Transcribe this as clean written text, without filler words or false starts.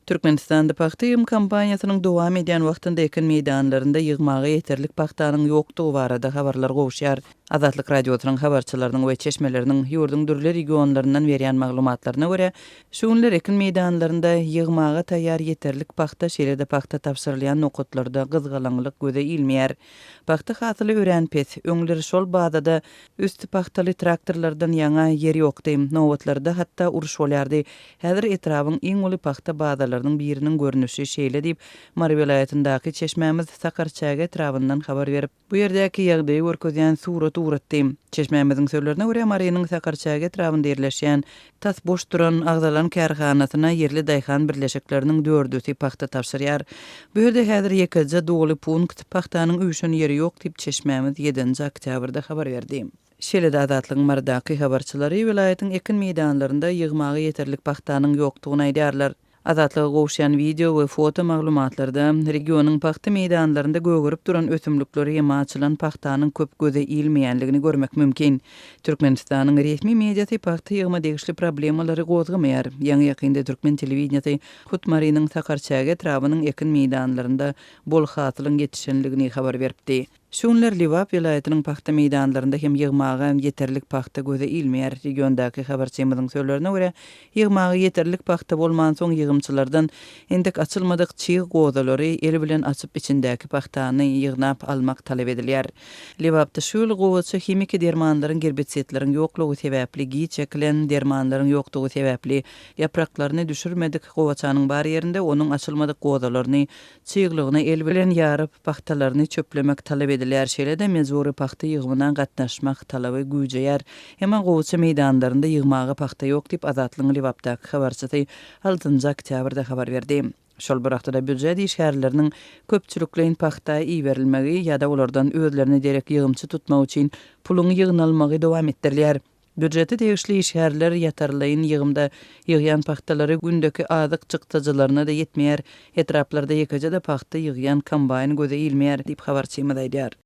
Türkmenistanda pagta ýygym kampaniýasynyň dowam edýän wagtynda ekin meýdanlarynda ýygmaga ýeterlik pagtanyň ýokdugy barada habarlar gowuşýar. Azatlyk Radiosynyň habarçylarynyň we çeşmeleriniň ýurduň dürli regionlaryndan berýän maglumatlaryna görä, şu günler ekin meýdanlarynda ýygmaga taýýar ýeterlik pagta, şeýle-de pagta tabşyrylýan nokatlarda gyzgalaňlyk göze ilmeýär. Pagta hasyly örän pes. Öňler şol bazada üsti pagtaly traktorlardan ýaňa ýer ýokdy. Nobatlarda hatda uruş bolýardy. Häzir etrabyň iň uly pagta bazalarynyň biriniň görnüşi şeýle diýip, Mary welaýatyndaky çeşmämiz Sakarçäge etrabyndan habar berip, bu ýerdäki ýagdaýy görkezýän surat ugratdy. Çeşmämiziň sözlerine görä, Marynyň Sakarçäge etrabynda ýerleşýän tas boş duran agzalan kärhanasyna ýerli daýhan birleşikleriniň dördüsi pagta tabşyrýar. Bu ýerde häzir ýekeje doly punkt, pagtanyň üýşen ýeri ýok diýip, çeşmämiz ýedinji oktýabrda habar berdi. Şeýle-de Azatlygyň Marydaky habarçylary welaýatyň ekin meýdanlarynda ýygmaga ýeterlik pagtanyň ýokdugyny aýdýarlar. Azatlyga gowuşýan wideo we foto maglumatlarda regionyň pagta meýdanlarynda gögerip duran ösümlikleri hem açylan pagtanyň köp göze ilmeýänligini görmek mümkin. Türkmenistanyň resmi mediasy pagta ýygyma degişli problemalary gozgamaýar. Ýaňy-ýakynda türkmen telewideniýesi hut Marynyň Sakarçäge etrabynyň ekin meýdanlarynda bol hasylyň ýetişenligini habar beripdi. Şu günler Lebap welaýatynyň pagta meýdanlarynda hem ýygmaga ýeterlik pagta göze ilmeýär. Regiondaky habarçymyzyň sözlerine görä, ýygmaga ýeterlik pagta bolmansoň ýygymçylardan entek açylmadyk çig gozalary el bilen açyp içindäki pagtany ýygnap almak talap edilýär. Lebapda şu ýyl gowaça himiki dermanlaryň gerbisidleriň ýoklugy sebäpli giç ekilen, dermanlaryň ýokdugy sebäpli ýapraklaryny düşürmedik gowaçanyň bar ýerinde onuň açylmadyk gozalaryny Çyglygyny el bilen ýaryp, pagtalaryny çöplemek talap edilýär, şeýle-de mejbury pagta ýygymyna gatnaşmak talaby güýjeýär. Emma gowaça meýdanlarynda ýygmaga pagta ýok diýip, Azatlygyň Lebapdaky habarçysy altynjy oktýabrda habar berdi. Şol bir wagtda-da býujet işgärleriniň köpçülikleýin pagta iberilmegi ýa-da olardan özlerine derek ýygymçy tutmak üçin puluň ýygnalmagy dowam etdirilýär. Býujete degişli işgärler ýatarlaýyn ýygymda ýygýan pagtalary gündeki azyk çykdajylaryna-da ýetmeýär. Etraplarda ýekeje-de pagta ýygýan kombaýn göze ilmeýär diýip, habarçymyz aýdýar.